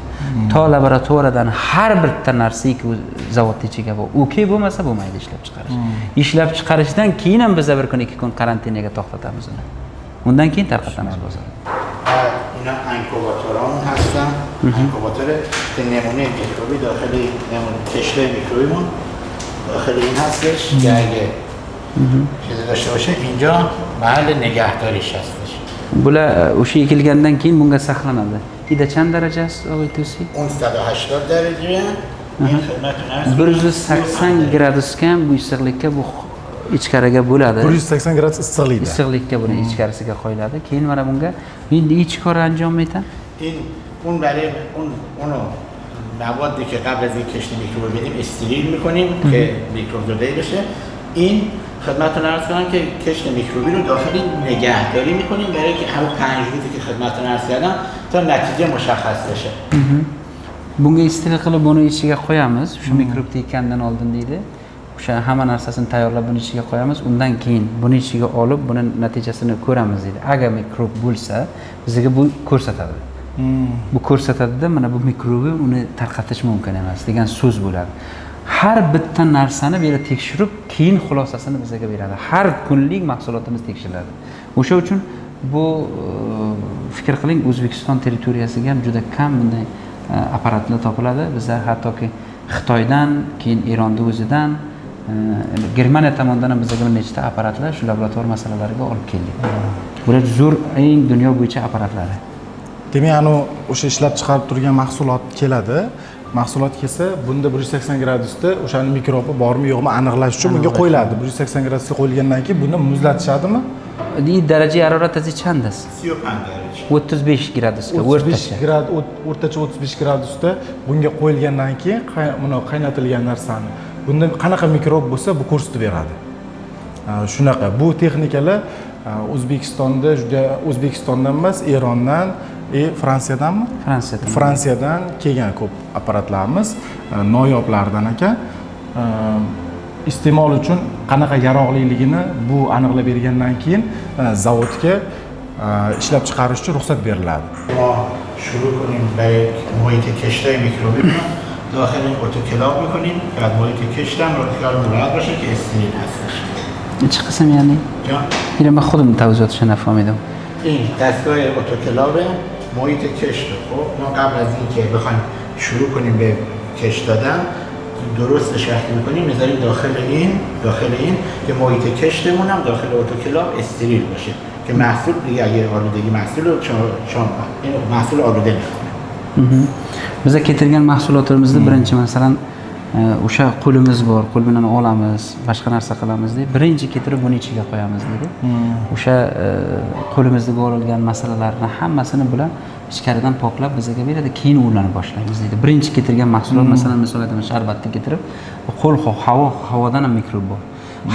Speaker 1: To laboratoriyadan har bitta narsaki u zavodni ichiga bu okey bo'lmasa, bo'lmaydi ishlab chiqarish. Ishlab chiqarishdan keyin ham biza bir kun, 2 kun karantinaga to'xtatamiz uni. Undan keyin tarqatamiz bozorga.
Speaker 3: بعد اینا انکوباتورامون هستن. انکوباتور که نمونه میکروبی داخل نمونه کشته میکروبیمون داخل این هستش که اگه چیزی داشته باشه، اینجا محل نگهداریش هستش.
Speaker 1: Bular o'sha ekilgandan keyin bunga saqlanadi. Ida چند درجه است آقای توسی؟
Speaker 3: اون 180 درجه، این خدمتتون عرض کنم
Speaker 1: 180 gradusga ham bu issiqlikka bu ichkariga bo'ladi.
Speaker 2: 180 gradus issiqlikda.
Speaker 1: Issiqlikka buni ichkarisiga qo'yiladi. Keyin mana bunga endi hech kor anjom etadi.
Speaker 3: این اون برای اون اونو موادی که قبل از این کشت میکروبی بدیم استریل میکنیم که میکروب زدایی بشه. این خدمتتون عرض کنم که کشت میکروبی رو داخل این نگهداری میکنیم برای که همون 5 روزی که خدمتتون عرض کردم تا نتیجه مشخص بشه.
Speaker 1: Bunga issiqlik qilib buni ichiga qo'yamiz. Shu mikrobni ekkandan oldin deydi. O'sha hamma narsasini tayyorlab buni ichiga qo'yamiz. Undan keyin buni ichiga olib buni natijasini ko'ramiz deydi. Agar mikrob bo'lsa, bizga bu ko'rsatadi. Bu ko'rsatadida, mana bu mikrobi uni tarqatish mumkin emas degan so'z bo'ladi. Har bitta narsani bu yerda tekshirib, keyin xulosasini bizga beradi. Har kunlik mahsulotimiz tekshiriladi. O'sha uchun bu fikr qiling, O'zbekiston territoriyasiga ham juda kam bunday apparatlar topiladi. Biza hattoki Xitoydan, keyin Eronni o'zidan, Germaniya tomonidan ham bizga bir nechta apparatlar shu laborator masalalariga olib keldik. Bular zo'r, eng dunyo bo'yicha apparatlari.
Speaker 2: Demak, anavi o'sha ishlab chiqarib turgan mahsulot keladi. Mahsulot kelsa, bunda 180 gradusda o'shani mikrobi bormi, yo'qmi aniqlash uchun bunga qo'yiladi. 180 gradusga qo'yilgandan keyin buni muzlatishadimi?
Speaker 1: И درجه حرارت از چند است؟
Speaker 3: 35 درجه.
Speaker 1: 35 gradusga
Speaker 2: 35
Speaker 1: o'rtacha.
Speaker 2: Grad, o'rtacha 35 gradusda bunga qo'yilgandan keyin buni qaynatilgan narsani bunda qanaqa mikrob bo'lsa, bu ko'rsatib beradi. Shunaqa bu texnikalar O'zbekistonda juda, O'zbekistondan emas, Erondan и Fransiyadanmi?
Speaker 1: Fransiyadan.
Speaker 2: Fransiyadan kelgan ko'p apparatlarimiz, noyoblardan ekan. Iste'mol uchun qanaqa yaroqliligini bu aniqlab bergandan keyin zavodga ishlab chiqarish uchun ruxsat beriladi.
Speaker 3: ما شروع کنیم به محیط کشتای میکروبی رو داخل این اتوکلاو میکنیم. بعد محیط کشتم رو خیالمون راحت باشه که استریل هستش.
Speaker 1: چه قسم یعنی؟
Speaker 3: جان؟
Speaker 1: اینو من خودم توضیحاتش نفهمیدم.
Speaker 3: این دستگاه اتوکلاو محیط کشت رو، خب ما قبل از اینکه بخوایم شروع کنیم به کشت دادن، درستش وقتی میکنیم میذاریم داخل این که محیط کشتمون هم داخل اتوکلاو استریل باشه که محصول دیگه اگه آلودگی محصول رو شما این محصول آلوده نکنه.
Speaker 1: Biza keltirgan mahsulotlarimizni birinchi, masalan, o'sha qo'limiz bor, qo'l bilan olamiz, boshqa narsa qilamiz deb birinchi keltirib buni ichiga qo'yamiz deydi. O'sha qo'limizda olingan masalalarni hammasini bular ichkaridan poklab bizga beradi, keyin ulanib boshlaymiz deydi. Birinchi keltirgan mahsulot, masalan, misol aytaman, sharbatni keltirib qo'l, havo, havodan ham mikrob bor,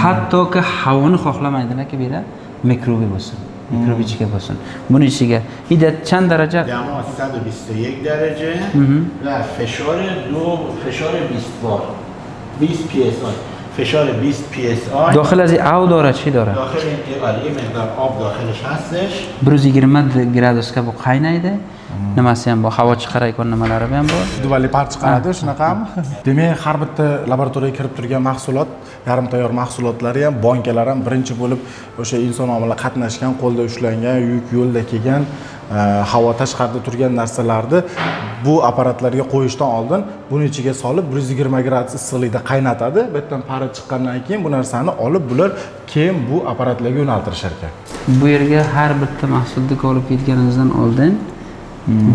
Speaker 1: hattoki havoni xohlamaydilarki bu yerda mikrobi bo'lsin. Mikrob ichiga bo'lsin. Buni ichiga ida چند درجه؟
Speaker 3: دما 121 درجه و فشار فشار 20 بار، 20 PSI، فشار 20 PSI.
Speaker 1: Dohil از او داره چی داره؟
Speaker 3: داخل این آره، یه مقدار آب داخلش هستش.
Speaker 1: 120 gradusga bu qaynaydi. Nimasi ham bor, havo chiqaradigan nimalari ham bor.
Speaker 2: Duvali par chiqaradi, shunaqami? Demak, har bitta laboratoriyaga kirib turgan mahsulot, yarim tayyor mahsulotlari ham, bankalar ham birinchi bo'lib o'sha inson omili qatnashgan, qo'lda ushlangan, yuk yo'lda kelgan, havo tashqarida turgan narsalarni bu apparatlarga qo'yishdan oldin buni ichiga solib 120 gradus issiqlikda qaynatadi. Bu yerdan pari chiqqandan keyin bu narsani olib bular keyin bu apparatlarga yo'naltirishar ekan.
Speaker 1: Bu yerga har bitta mahsulotni olib kelganimizdan oldin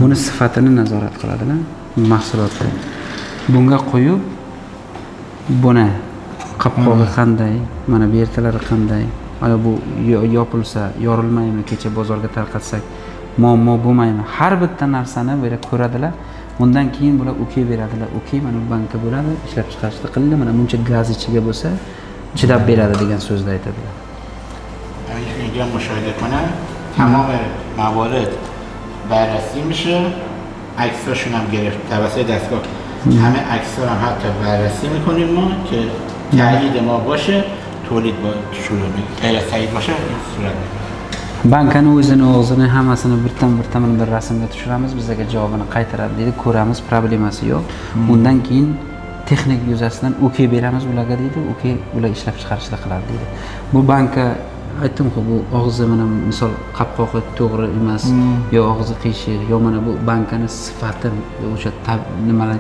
Speaker 1: buni sifatini nazorat qiladilar, mahsulotni. Bunga qo'yib buni qopqog'i qanday, mana bu yertalari qanday, ayo bu yopilsa yorilmaydimi, kecha bozorga tarqatsak muammo bo'lmaydimi? Har bitta narsani bu yerda ko'radilar. Undan keyin bular okey beradilar. Okey, mana bu banka bo'ladi, ishlab chiqarishda qilindi, mana buncha gaz ichiga bo'lsa chidab beradi degan so'zni aytadilar.
Speaker 3: همین که اینجا مشاهده کنن تمام موارد بررسی میشه، عکساشون هم گرفت توسط دستگاه، همه عکس‌ها هم حتی بررسی میکنیم ما که تایید ما باشه، تولید با شروع میکنیم. اگر تایید باشه این صورت میگیره.
Speaker 1: Bankani o'zini og'zini hammasini birdan birdan bir rasmga tushiramiz, bizga javobini qaytaradi deydi, ko'ramiz, problemasi yo'q. Undan keyin texnik yuzasidan okey beramiz ularga deydi, okey ular ishlab chiqarishda qiladi deydi. Bu banka aytdim-ku, bu og'zi mana misol qopqog'i to'g'ri emas, yo og'zi qiyshiq, yo mana bu bankani sifati o'sha nimalar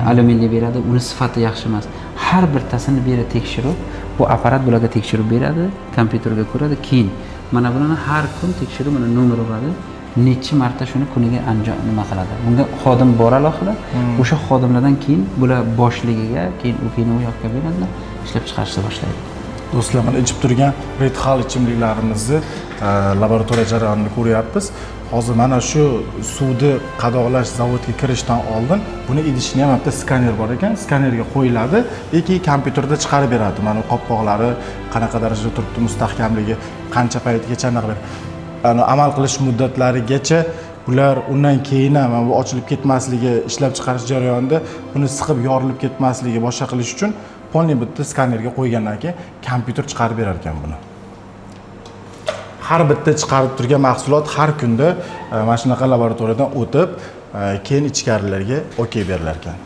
Speaker 1: alyuminli beradi, uni sifati yaxshi emas. Har bittasini bu yerda tekshirib, bu apparat bularga tekshirib beradi, kompyuterga ko'radi, keyin mana buni har kun tekshirib, mana nomer uradi, necha marta shuni kuniga anjom nima qiladi. Bunga xodim bor alohida, o'sha xodimlardan keyin bular boshligiga, keyin u keyin u yoqqa beradilar, ishlab chiqarishni boshlaydi.
Speaker 2: Do'stlar, mana ichib turgan Red Hal ichimliklarimizni laboratoriya jarayonini ko'ryapmiz. Hozir mana shu suvni qadoqlash zavodga kirishdan oldin buni idishini ham bitta skaner bor ekan, skanerga qo'yiladi, keyin kompyuterda chiqarib beradi. Mana qopqoqlari qanaqa darajada turibdi, mustahkamligi qancha paytgacha anaqa beradi. Amal qilish muddatlarigacha bular undan keyin ham mana bu ochilib ketmasligi, ishlab chiqarish jarayonida buni siqib yorilib ketmasligi, boshqa qilish uchun polni bitta skanerga qo'ygandan keyin kompyuter chiqarib berar ekan buni. Har bitta chiqarib turgan mahsulot har kunda mana shunaqa laboratoriyadan o'tib, keyin ichkarilarga okey berilar ekan.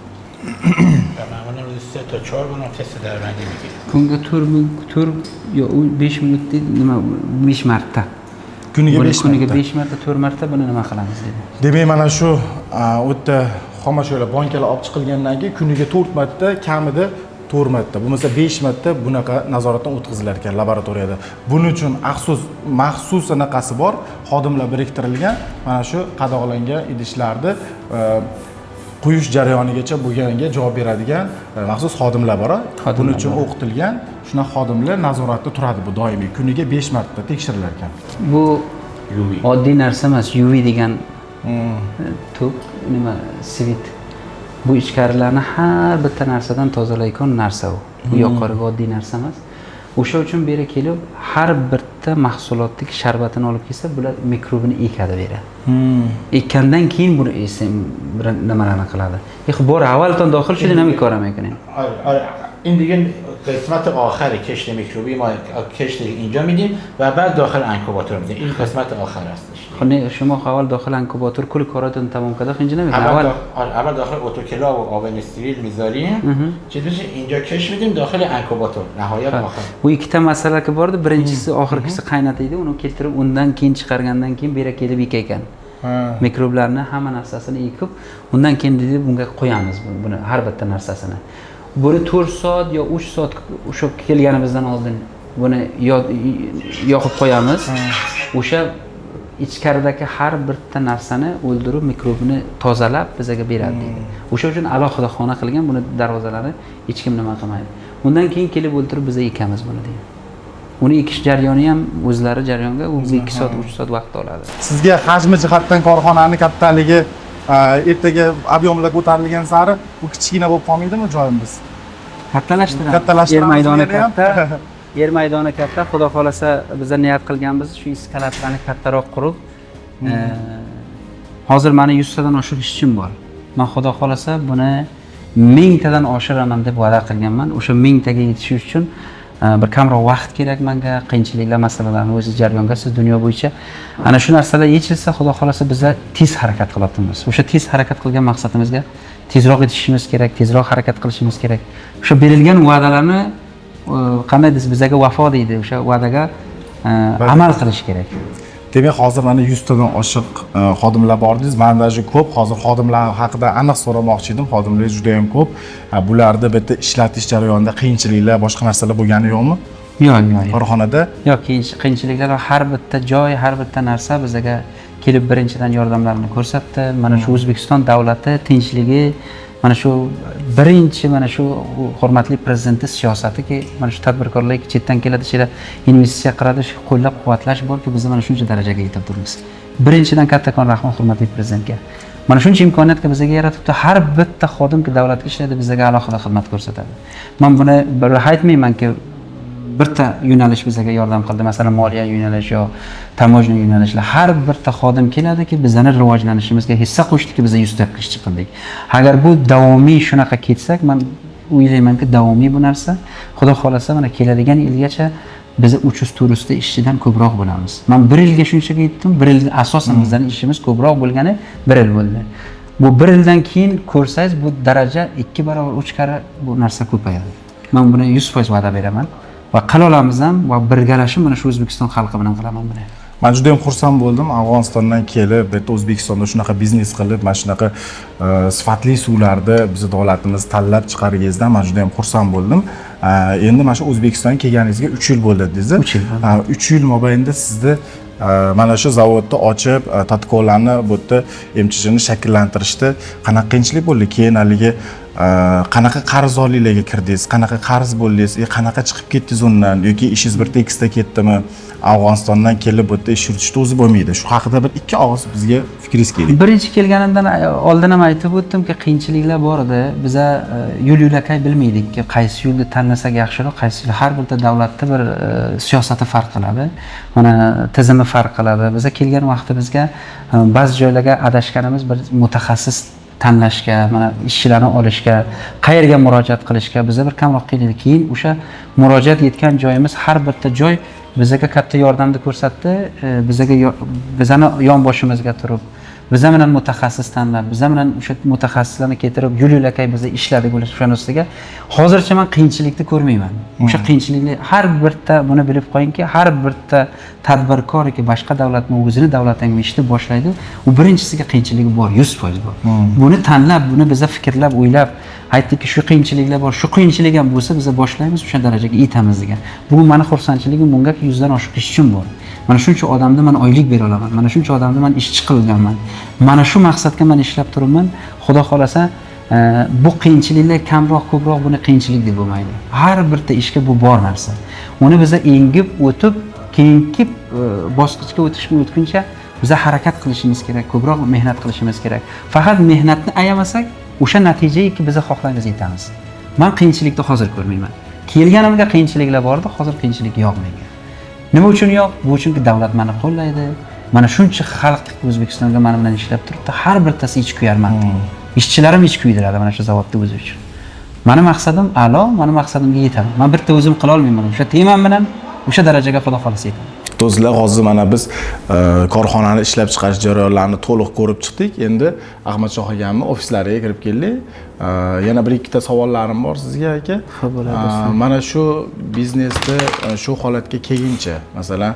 Speaker 3: معمولا روز 3 تا 4 بار تست دربندی میگیریم.
Speaker 1: Kunga 4 yo 5 minut nima 5 marta.
Speaker 2: Kuniga 5
Speaker 1: kuniga
Speaker 2: marta.
Speaker 1: 5 marta 4 marta buni nima qilamiz dedi.
Speaker 2: Demak, mana shu o'ta xomashyolar bankalar olib chiqilgandan keyin kuniga 4 marta, kamida 4 marta, bo'lmasa 5 marta bunaqa nazoratdan o'tkazilar ekan laboratoriyada. Buning uchun maxsus anaqasi bor, xodimlar biriktirilgan, mana shu qadoqlangan idishlarni quyish jarayonigacha bo'lganga javob beradigan maxsus xodimlar bor. Buning uchun o'qitilgan, shunaqa xodimlar nazoratda turadi bu doimiy, kuniga 5 marta tekshirilar ekan.
Speaker 1: Bu oddiy narsa emas, UV degan to'p, nima, svit. Bu ichkarilarni har bitta narsadan tozalayotgan narsa u. Bu yuqoriga oddiy narsa emas. O'sha uchun bu yerga kelib har bitta mahsulotning sharbatini olib kelsa, bular mikrobini ekadi bu yerga. Ekkandan keyin buni nimalarni qiladi. Bor avvaldan daxil shu dinamik ko'raman ekan.
Speaker 3: آره این دیگه قسمت آخر کشت میکروبی ما کشت اینجا میدیم و بعد داخل انکوباتور میدیم. این قسمت آخر هستش.
Speaker 1: خب نه، شما اول داخل انکوباتور کل کاراتون تمام کرده اینجا نمی‌کنه.
Speaker 3: اول داخل اتوکلاو و آون استریل میذاریم. چیز میشه اینجا کش میدیم داخل انکوباتور نهایت آخر.
Speaker 1: Bu ikkita masala bordi. Birinchisi oxirgisi qaynataydi, uni keltirib undan keyin chiqargandan keyin bu yerga kelib ekan. Mikroblarni hamma narsasini ekib, undan keyin dedi bunga qo'yamiz buni har bitta narsasini. Buni 4 soat yo 3 soat o'sha kelganimizdan oldin buni yoqib qo'yamiz. O'sha ichkaridagi har bitta narsani o'ldirib, mikrobini tozalab bizga beradi deydi. O'sha uchun alohida xona qilgan, buni darvozalari hech kim nima qilmaydi. Undan keyin kelib o'ldirib biz ekamiz buni deydi. Uni ekish jarayoni ham o'zlari jarayonga u 2 soat, 3 soat vaqt oladi.
Speaker 2: Sizga hajmi jihatdan korxonani kattaligi, ertaga ob'yomlar ko'tarilgan sari bu kichkina bo'lib qolmaydimi joyimiz?
Speaker 1: Kattalashtiramiz.
Speaker 2: Kattalashtiramiz.
Speaker 1: Yer maydoni katta. Yer maydoni katta, xudo xohlasa biza niyat qilganmiz shu iskalatlarni kattaroq qurib, hozir mani 100 tadan oshiq ishchim bor. Man xudo xohlasa buni 1000 tadan oshiraman deb va'da qilganman. O'sha 1000 taga yetishish uchun bir kamroq vaqt kerak menga, qiyinchiliklar, masalalarni o'zi jarayonga siz dunyo bo'yicha ana shu narsalar yechilsa, xudo xohlasa biza tez harakat qilyapmiz. O'sha tez harakat qilgan maqsadimizga tezroq yetishishimiz kerak, tezroq harakat qilishimiz kerak. O'sha berilgan va'dalarni qanday desa bizaga vafo deydi, o'sha va'daga amal qilish kerak.
Speaker 2: Demak, hozir mana 100 tadan oshiq xodimlar bor dedingiz. Man даже ko'p hozir xodimlar haqida aniq so'ramoqchi edim. Xodimlar juda ham ko'p. Bularni bitta ishlatish jarayonida qiyinchiliklar, boshqa narsalar bo'lgani yo'qmi?
Speaker 1: Yo'q, yo'q, yo'q.
Speaker 2: Korxonada?
Speaker 1: Yo'q, qiyinchiliklar har bitta joy, har bitta narsa bizaga kelib birinchidan yordamlarini ko'rsatdi. Mana shu O'zbekiston davlati tinchligi, mana shu birinchi mana shu hurmatli prezidentning siyosatiki, mana shu tadbirkorlar chetdan keladi, shu investitsiya qiladi, shu qo'llab-quvvatlash borki, biz mana shuncha darajaga yetib turibmiz. Birinchidan kattakon rahmat hurmatli prezidentga. Mana shuncha imkoniyatga bizga yaratibdi. Har bitta xodimki davlatga ishlaydi, bizga alohida xizmat ko'rsatadi. Men buni bir aytmaymanki, birta yo'nalish bizga yordam qildi, masalan, moliya yo'nalishi yo tamojna yo'nalishlar. Har birta xodim keladiki, bizani rivojlanishimizga hissa qo'shdiki, biz 100 ta ishchi qildik. Agar bu davomiy shunaqa ketsak, men o'ylaymanki, davomiy bu narsa, xudo xohlasa mana keladigan yilgacha biz 300-400 ta ishchidan ko'proq bo'lamiz. Men bir yilga shunchaga yetdim, bir yil asosan bizning ishimiz ko'proq bo'lgani bir yil bo'ldi. Bu bir yildan keyin ko'rsangiz bu daraja 2 barobar, 3 karra bu narsa ko'payadi. Men buni 100% va'da beraman. Va qila olamiz ham va birgalashib mana shu O'zbekiston xalqi bilan qilaman buni.
Speaker 2: Men juda ham xursand bo'ldim. Afg'onistondan kelib, bu yerda O'zbekistonda shunaqa biznes qilib, mana shunaqa sifatli suvlarni bizni davlatimiz tanlab chiqarganingizdan men juda ham xursand bo'ldim. Endi mana shu O'zbekistonga kelganingizga 3 yil bo'ldi dedingiz.
Speaker 1: 3 yil bo'ldi.
Speaker 2: 3 yil mobaynida sizni mana shu zavodni ochib, Tatkolani bu yerda MCHni shakllantirishda qanaqa qiyinchilik bo'ldi? Keyin haligi qanaqa qarzdorliklarga kirdingiz, qanaqa qarz bo'ldingiz, qanaqa chiqib ketdingiz undan yoki ishingiz bir tekisda ketdimi? Afg'onistondan kelib bu yerda ish yuritishda o'zi bo'lmaydi. Shu haqida bir ikki og'iz bizga fikringiz kerak.
Speaker 1: Birinchi kelganimdan oldin ham aytib o'tdimki, qiyinchiliklar bor edi. Biza yo'l yo'lakay bilmaydikki, qaysi yo'lni tanlasak yaxshiroq, qaysi yo'l. Har bitta davlatda bir siyosati farq qiladi. Mana tizimi farq qiladi. Biza kelgan vaqtimizga ba'zi joylarga adashganimiz bir mutaxassis tanlashga, mana ishchilarni olishga, qayerga murojaat qilishga biza bir kamroq qiyin edi. Keyin o'sha murojaat etgan joyimiz har bitta joy bizaga katta yordamni ko'rsatdi. Bizaga bizani yon boshimizga turib, biza bilan mutaxassis tanlab, biza bilan o'sha mutaxassislarni keltirib, yo'l yo'lakay biza ishladik o'shani ustiga. Hozircha men qiyinchilikni ko'rmayman. O'sha qiyinchilikni har bitta buni bilib qo'yingki, har bitta tadbirkor yoki boshqa davlatni o'zini davlatiga ishni boshlaydi, u birinchisiga qiyinchiligi bor, 100% bor. Buni tanlab, buni biza fikrlab, o'ylab aytdikki, shu qiyinchiliklar bor, shu qiyinchilik ham bo'lsa biza boshlaymiz, o'sha darajaga yetamiz degan. Bugun meni xursandchiligim bungaki 100 dan oshiq ishchim bor. Mana shuncha odamni men oylik bera olaman, mana shuncha odamni men ishchi qilganman. Mana shu maqsadga men ishlab turibman. Xudo xohlasa, bu qiyinchiliklar kamroq, ko'proq buni qiyinchilik deb bo'lmaydi. Har birta ishga bu bor narsa. Uni biza engib o'tib, keyingi bosqichga o'tguncha biza harakat qilishimiz kerak, ko'proq mehnat qilishimiz kerak. Faqat mehnatni ayamasak, o'sha natijagaki biza xohlaymiz yetamiz. Men qiyinchilikni hozir ko'rmayman. Kelganimda qiyinchiliklar bor edi, hozir qiyinchilik yo'q menga. Nima uchun yo'q? Bu chunki davlat meni qo'llaydi. Mana shuncha xalq O'zbekistonga meni bilan ishlab turibdi, har bittasi ich kuyarman. Ishchilarim ich kuydiradi mana shu zavodda o'zi uchun. Meni maqsadim a'lo, meni maqsadimga yetaman. Men bitta o'zim qila olmayman. O'sha temam bilan o'sha darajaga xudo xohlasa yetaman.
Speaker 2: Do'stlar, hozir mana biz korxonani ishlab chiqarish jarayonlarini to'liq ko'rib chiqdik. Endi Ahmadshoh akamning ofislariga kirib keldik. Yana bir ikkita savollarim bor sizga aka.
Speaker 1: Xo'p, bo'ladi, do'stlar.
Speaker 2: Mana shu biznesda shu holatga kelguncha, masalan,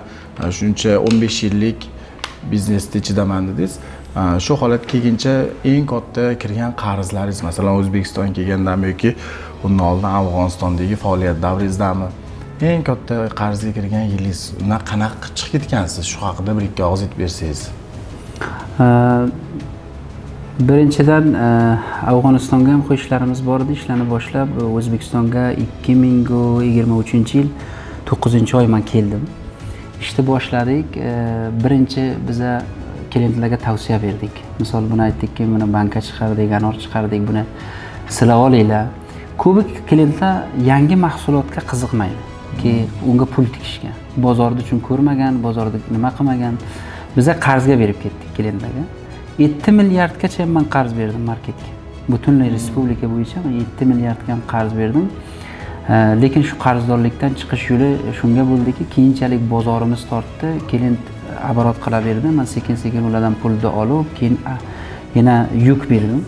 Speaker 2: shuncha 15 yillik biznesda ichidaman dedingiz. Shu holatga kelguncha eng katta kirgan qarzlaringiz, masalan, O'zbekistonga kelgandami yoki undan oldin Afg'onistondagi faoliyat davringizdami? Eng katta qarzga kirgan yilingiz, undan qanaqa chiqib ketgansiz? Shu haqida bir ikki og'iz aytib bersangiz.
Speaker 1: Birinchidan, Afg'onistonga ham qo'yishlarimiz bor edi, ishlarni boshlab O'zbekistonga 2023-yil 9-oy men keldim. Ishni boshladik. Birinchi biza klientlarga tavsiya berdik. Misol buni aytdikki, buni banka chiqardik, anor chiqardik, buni sizlar olinglar. Ko'pi klientlar yangi mahsulotga qiziqmaydi.
Speaker 4: Ki unga pul tikishgan. Bozorni uchun ko'rmagan, bozorda nima qilmagan. Biza qarzga berib ketdik klientlarga. 7 milliardgacha man qarz berdim marketga. Butunlay respublika bo'yicha man 7 milliardga ham qarz berdim. Lekin shu qarzdorlikdan chiqish yo'li shunga bo'ldiki, keyinchalik bozorimiz tortdi, klient оборот qilaverdi. Man sekin-sekin ulardan pulni olib, keyin yana yuk berdim.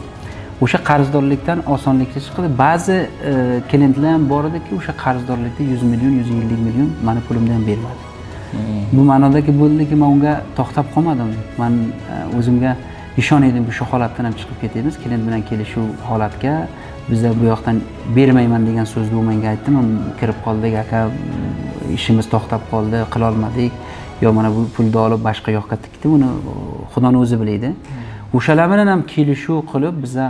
Speaker 4: O'sha qarzdorlikdan osonlikcha chiqdi. Ba'zi klientlar ham bor ediki, o'sha qarzdorlikda 100 million, 150 million mani pulimni ham bermadi. Bu ma'nodaki bo'ldiki, men unga to'xtab qolmadim. Men o'zimga ishon edimki, shu holatdan ham chiqib ketamiz. Klient bilan kelishuv holatga biza bu yoqdan bermayman degan so'zni u menga aytdi. Men kirib qoldik, aka, ishimiz to'xtab qoldi, qila olmadik. Yo mana bu pulni olib boshqa yoqqa tikdi, uni Xudoni o'zi biladi. O'shalar bilan ham kelishuv qilib, biza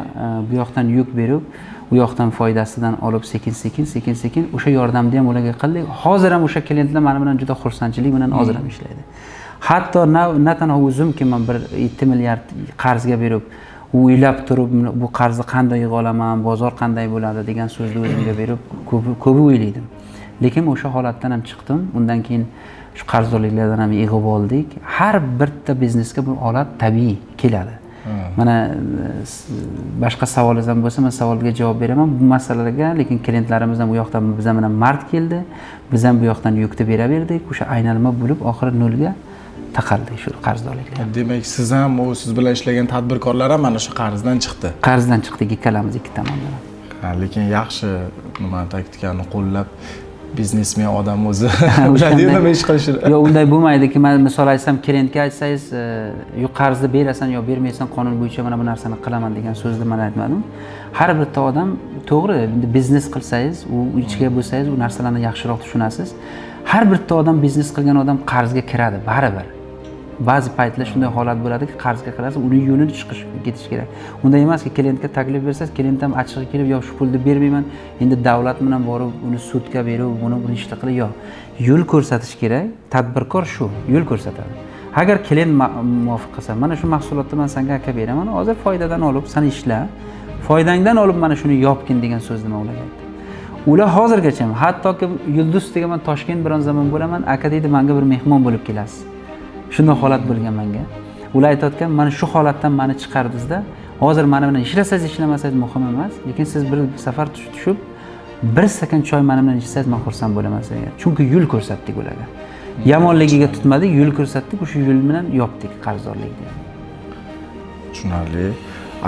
Speaker 4: bu yoqdan yuk berib, u yoqdan foydasidan olib sekin-sekin o'sha yordamni ham ularga qildik. Hozir ham o'sha klientlar meni bilan juda xursandchilik bilan hozir ham ishlaydi. Hatto na o'zimki men bir 7 milliard qarzga berib, o'ylab turib bu qarzni qanday yig'a olaman, bozor qanday bo'ladi degan so'zni o'zimga berib, ko'p o'ylaydim. Lekin o'sha holatdan ham chiqdim. Undan keyin shu qarzdorliklardan ham yig'ib oldik. Har bitta biznesga bu holat tabiiy keladi. Mana boshqa savolingiz ham bo'lsa, men savolga javob beraman bu masalalarga, lekin klientlarimiz ham u yoqdan biz bilan mard keldi. Biz ham bu yoqdan yukni beraverdik. O'sha aylanma bo'lib oxiri nolga taqaldi shu qarzdorliklar.
Speaker 2: Demak, siz ham u siz bilan ishlagan tadbirkorlar ham mana shu qarzdan chiqdi.
Speaker 4: Qarzdan chiqdik ikkalamiz, ikki tomondan.
Speaker 2: Ha, lekin yaxshi nima taktikani qo'llab biznesmen odam o'zi biladi nima ish qilishini.
Speaker 4: Yo'q, unday bo'lmaydiki, men misol aytsam, klientga aytsangiz, yo qarzni berasan yo bermaysan, qonun bo'yicha mana bu narsani qilaman degan so'zni men aytmadim. Har bitta odam to'g'ri, endi biznes qilsangiz, u ichga bo'lsangiz, u narsalarni yaxshiroq tushunasiz. Har bitta odam biznes qilgan odam qarzga kiradi baribir. Ba'zi paytlar shunday holat bo'ladiki, qarzga kirasiz, uning yo'lini chiqish ketish kerak. Unday emaski, klientga taklif bersangiz, klient ham achchig'i kelib, yo shu pulni bermayman, endi davlat bilan borib uni sudga berib, buni ishni qilib, yo'q. Yo'l ko'rsatish kerak. Tadbirkor shu, yo'l ko'rsatadi. Agar klient muvofiq qilsa, mana shu mahsulotni men senga aka beraman, hozir foydadan olib sen ishla, foydangdan olib mana shuni yopgin degan so'zni men ularga aytdim. Ular hozirgacha ham, hattoki Yulduz degan men Toshkent biron zamon bo'laman, aka deydi, menga bir mehmon bo'lib kelasiz. Shunday holat bo'lgan menga. Ular aytayotgan, mana shu holatdan meni chiqardingizda, hozir meni bilan ishlasangiz, ishlamasangiz muhim emas, lekin siz bir safar tushib, bir stakan choy meni bilan ichsangiz men xursand bo'laman sizga. Chunki yo'l ko'rsatdik ularga. Yomonligiga tutmadik, yo'l ko'rsatdik, o'sha yo'l bilan yopdik qarzdorlikni.
Speaker 2: Tushunarli.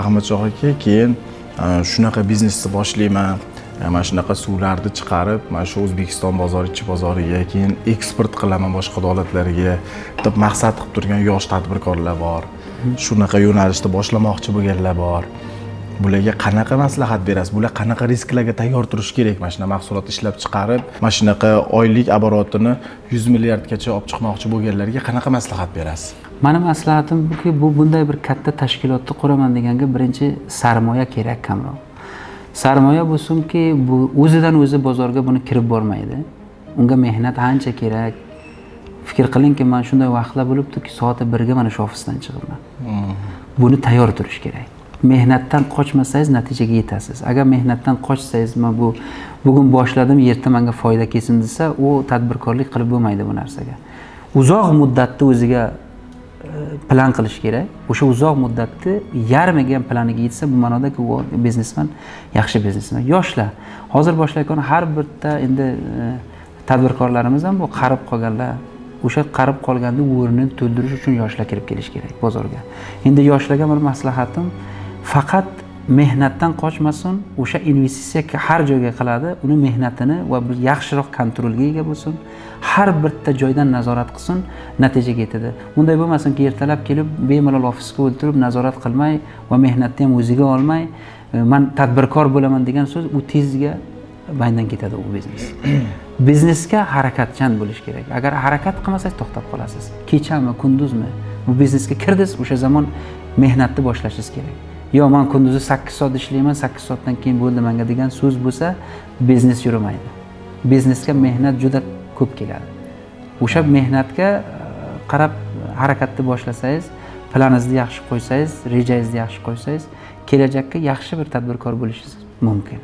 Speaker 2: Ahmadshoh aka, keyin shunaqa biznesni boshlayman, mana shunaqa suvlarni chiqarib, mana shu O'zbekiston bozori, ichki bozoriga, keyin eksport qilaman boshqa davlatlarga deb maqsad qilib turgan yosh tadbirkorlar bor. Shunaqa yo'nalishda boshlamoqchi bo'lganlar bor. Bularga qanaqa maslahat berasiz? Bular qanaqa risklarga tayyor turish kerak? Mana shunaqa mahsulot ishlab chiqarib, mana shunaqa oylik оборотini 100 milliardgacha olib chiqmoqchi bo'lganlarga qanaqa maslahat berasiz?
Speaker 4: Meni maslahatim buki, bu bunday bir katta tashkilotni quraman deganga birinchi sarmoya kerak kamroq. Sarmoya bo'lsinki, bu o'zidan o'zi bozorga buni kirib bormaydi. Unga mehnat ancha kerak. Fikr qilingki, men shunday vaqtlar bo'libdiki, soati 1 ga mana shu ofisdan chiqibman. Buni tayyor turish kerak. Mehnatdan qochmasangiz natijaga yetasiz. Agar mehnatdan qochsangiz, men bu bugun boshladim, erta menga foyda kelsin desa, u tadbirkorlik qilib bo'lmaydi bu narsaga. Uzoq muddatda o'ziga plan qilish kerak. O'sha uzoq muddatda yarmiga ham planiga yetsa, bu ma'nodaki u biznesmen, yaxshi biznesmen. Yoshlar hozir boshlayotgan har bitta endi tadbirkorlarimiz ham bu qarib qolganlar, o'sha qarib qolganda o'rnini to'ldirish uchun yoshlar kirib kelish kerak bozorga. Endi yoshlarga bir maslahatim, faqat mehnatdan qochmasin, o'sha investitsiya har joyga qiladi, uni mehnatini va bir yaxshiroq kontrolga ega bo'lsin, har bitta joydan nazorat qilsin, natijaga yetadi. Unday bo'lmasinki, ertalab kelib bemalol ofisga o'tirib nazorat qilmay va mehnatni ham o'ziga olmay, men tadbirkor bo'laman degan so'z u tezga baydan ketadi u biznes. Biznesga harakatchan bo'lish kerak. Agar harakat qilmasangiz to'xtab qolasiz. Kechami, kunduzmi bu biznesga kirdingiz, o'sha zamon mehnatni boshlashingiz kerak. Yo men kunduzi 8 soat ishlayman, 8 soatdan keyin bo'ldi menga degan so'z bo'lsa, biznes yurmaydi. Biznesga mehnat juda ko'p keladi. O'sha mehnatga qarab harakatni boshlasangiz, planingizni yaxshi qo'ysangiz, rejangizni yaxshi qo'ysangiz, kelajakka yaxshi bir tadbirkor bo'lishingiz mumkin.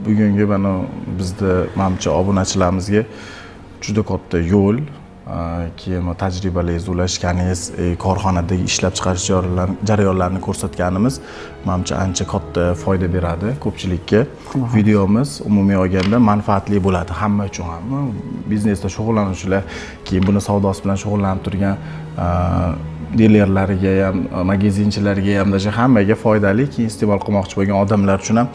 Speaker 2: Bugungi mana bizni, manimcha, obunachilarimizga juda katta yo'l, keyin tajribalaringizni ulashganingiz, korxonadagi ishlab chiqarish jarayonlarini ko'rsatganimiz, manimcha, ancha katta foyda beradi ko'pchilikka. Videomiz umumiy olganda manfaatli bo'ladi hamma uchun ham, biznesda shug'ullanuvchilar, keyin buni savdosi bilan shug'ullanib turgan dilerlarga ham, magazinchilarga ham, даже hammaga foydali. Keyin iste'mol qilmoqchi bo'lgan odamlar uchun ham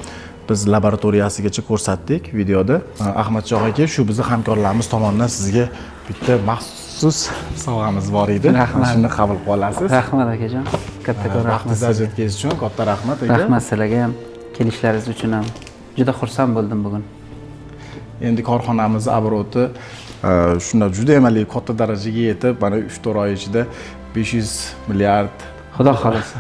Speaker 2: biz laboratoriyasigacha ko'rsatdik videoda. Ahmadshoh aka, shu bizni hamkorlarimiz tomonidan sizga bitta maxsus sovg'amiz bor edi.
Speaker 4: Rahmat.
Speaker 2: Shuni qabul qilib olasiz.
Speaker 4: Rahmat, akajon, kattakon rahmat.
Speaker 2: Vaqtingizni ajratganingiz uchun katta rahmat, aka.
Speaker 4: Rahmat sizlarga ham, kelishlaringiz uchun ham juda xursand bo'ldim bugun.
Speaker 2: Endi korxonamizni оборот i shunday juda ham haligi katta darajaga yetib, mana 3-4 oy ichida 500 milliard
Speaker 4: Xudo xohlasa,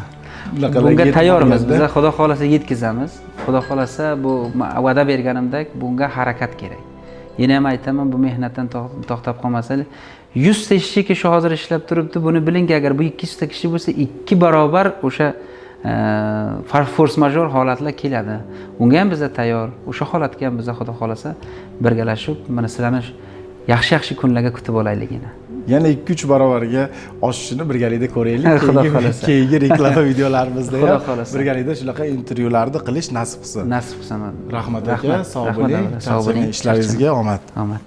Speaker 2: bunaqalarga
Speaker 4: bunga
Speaker 2: yetib
Speaker 4: tayyormiz.
Speaker 2: borganda.
Speaker 4: Biza, xudo xohlasa, yetkazamiz. Xudo xohlasa, bu va'da berganimdek, bunga harakat kerak. Yana ham aytaman, bu mehnatdan to'xtab qolmasa, 100 ta ishchi shu hozir ishlab turibdi. Buni bilingki, agar bu 200 ta kishi bo'lsa, ikki barobar o'sha форс-мажор holatlar keladi. Unga ham biza tayyor. O'sha holatga ham biza, xudo xohlasa, birgalashib, mana sizlarni yaxshi yaxshi kunlarga kutib olaylik yana.
Speaker 2: Yana 2-3 barobarga oshishini birgalikda ko'raylik.
Speaker 4: Xudo xohlasa.
Speaker 2: Keyingi reklama videolarimizda
Speaker 4: Xudo
Speaker 2: ham
Speaker 4: xohlasa.
Speaker 2: birgalikda shunaqa intervyularni qilish nasib qilsin.
Speaker 4: Nasib qilsin.
Speaker 2: Rahmat, aka, sog'
Speaker 4: Rahmat,
Speaker 2: bo'ling.
Speaker 4: avvalo, sog' bo'ling.
Speaker 2: Ishlaringizga omad.
Speaker 4: Omad.